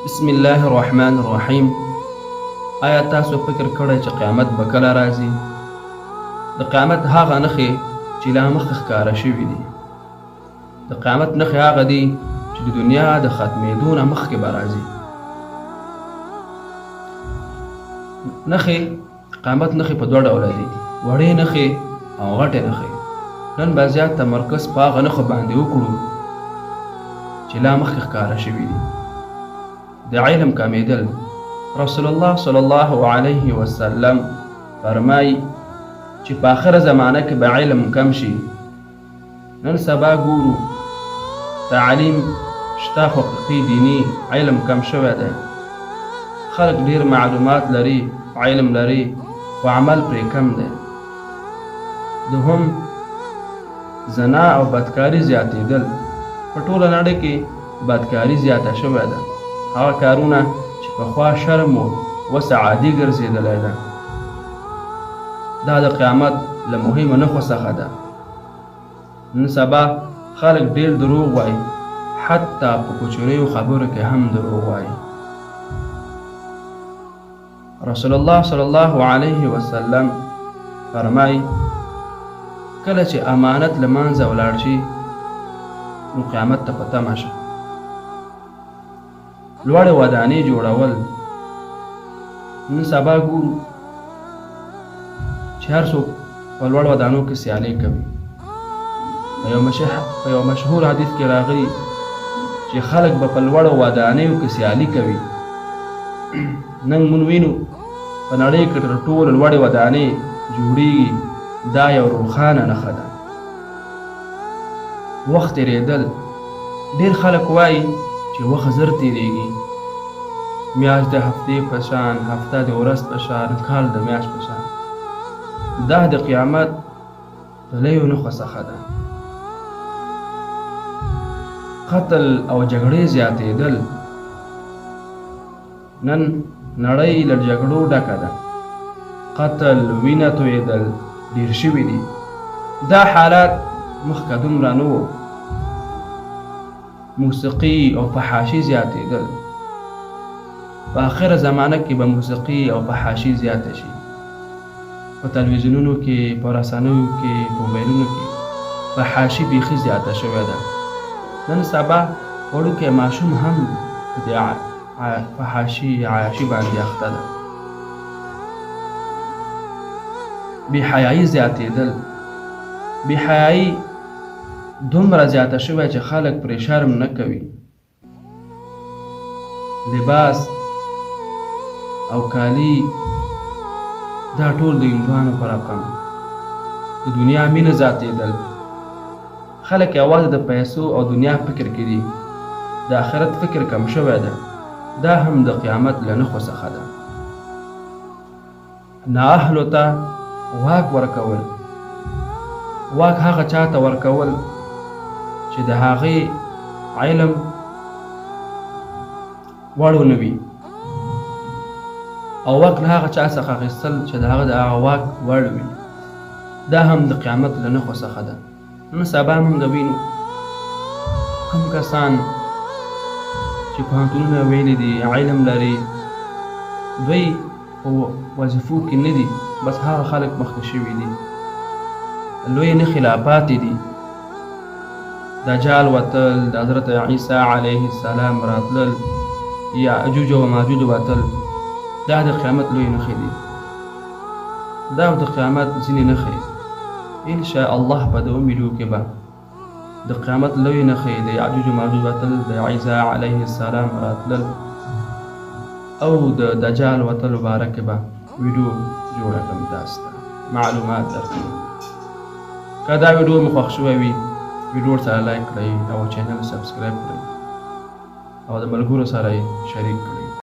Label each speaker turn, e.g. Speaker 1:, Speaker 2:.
Speaker 1: بسم الله الرحمن الرحیم. آیا تاسو فکر کړی چې قیامت به کله راځي؟ د قیامت هغه نښې چې لا مخکې ښکاره شوي دي. د قیامت نښې هغه دي چې د دنیا د ختمېدو نه مخکې به راځي. نښې قیامت نښې په دوه ډوله دي، وړې نښې او غټې نښې. نن به زیات تمرکز په هغه نښو باندې وکړو چې لا مخکې ښکاره شوي دي. د علم کمېدل. رسول الله صلی الله علیه وسلم فرمایي چې په آخره زمانه کې به علم کم شي. نن سبا ګورو تعلیم شته خو حقیقي دیني علم کم شوی دی. خلک ډیر معلومات لري، علم لري، خو عمل پرې کم دی. دوهم، زنا او بدکاري زیاتېدل. په ټوله نړۍ کې بدکاري زیاته شوې ده. هغه کارونه چې پخوا شرم و، اوس عادي ګرځېدلی ده. دا د قیامت له مهمو نښو څخه ده. نن سبا خلک ډېر دروغ وايي، حتی په کوچنیو خبرو کې هم دروغ وايي. رسول الله صلی الله علیه وسلم فرمایي، کله چې امانت له منځه ولاړ شي نو قیامت ته په تمه شه. لوړې ودانۍ جوړول. نن سبا ګورو چې هر څوک په لوړ ودانو کې سیالۍ کوي. په یو مشهور حدیث کې راغلي چې خلک به په لوړو ودانیو کې سیالي کوي. نن مونږ وینو په نړۍ کې تر ټولو لوړې ودانۍ جوړیږي. دا یو روښانه نښه ده. وخت تېرېدل. ډېر خلک وايي چې وخت زر تېرېږي. میاشت د هفتې په شان، هفته د ورځ په شان، کال د میاشت په شان. دا د قیامت د لویو نښو څخه ده. قتل او جګړې زیاتېدل. نن نړۍ له جګړو ډکه ده. قتل، وینه تویېدل ډېر شوي دي. دا حالات مخکه دومره نه وو. موسیقي او فحاشي زیاتېدل. په اخره زمانه کې به موسیقي او فحاشي زیاته شي. په تلویزیونونو کې، په رسنیو کې، په موبایلونو کې فحاشي بیخي زیاته شوې ده. نن سبا وړوکی ماشوم هم په دې فحاشي عیاشي باندې اخته ده. بې حیايي زیاتېدل. بې حیايي دومره زیاته شوې چې خلک پرې شرم نه کوي. لباس او کالي دا ټول د هندوانو په رقم. د دنیا مینه زیاتېدل. خلک یوازې د پیسو او دنیا فکر کې دي، د آخرت فکر کم شوی ده، دا هم د قیامت له نښو څخه ده. نااهلو ته واک ورکول، واک هغه چا ته ورکول چې د هغې علم وړ نه وي، او واک له هغه چا څخه اخیستل چې د هغه د هغه واک وړ وي، دا هم د قیامت له نښو څخه ده. نن سبا موږ وینو کوم کسان چې پوهنتونونه ویلي دي، علم لري، دوی په وظیفو کې نه دي، بس هغه خلک مخکې شوي دي. لوی نښې لا پاتې دي. دجال وتل، د حضرت عیسی علیه السلام راتلل، یاجوج او ماجوج وتل، دا د قیامت لوی نښې دي. دا د قیامت ځینې نښې. ان شاء الله په دوم ویډیو کې به د قیامت لوی نښې، د یاجوج او ماجوج وتل، د عیسی علیه السلام راتلل او د دجال وتلو باره کې به ویډیو جوړه کړم، تاسو ته معلومات درکړم. که دا ویډیو مو خوښ شوی وي، ویډیو سره لایک کړئ او چینل سبسکرایب کړئ او د ملګرو سره یې شریک کړئ.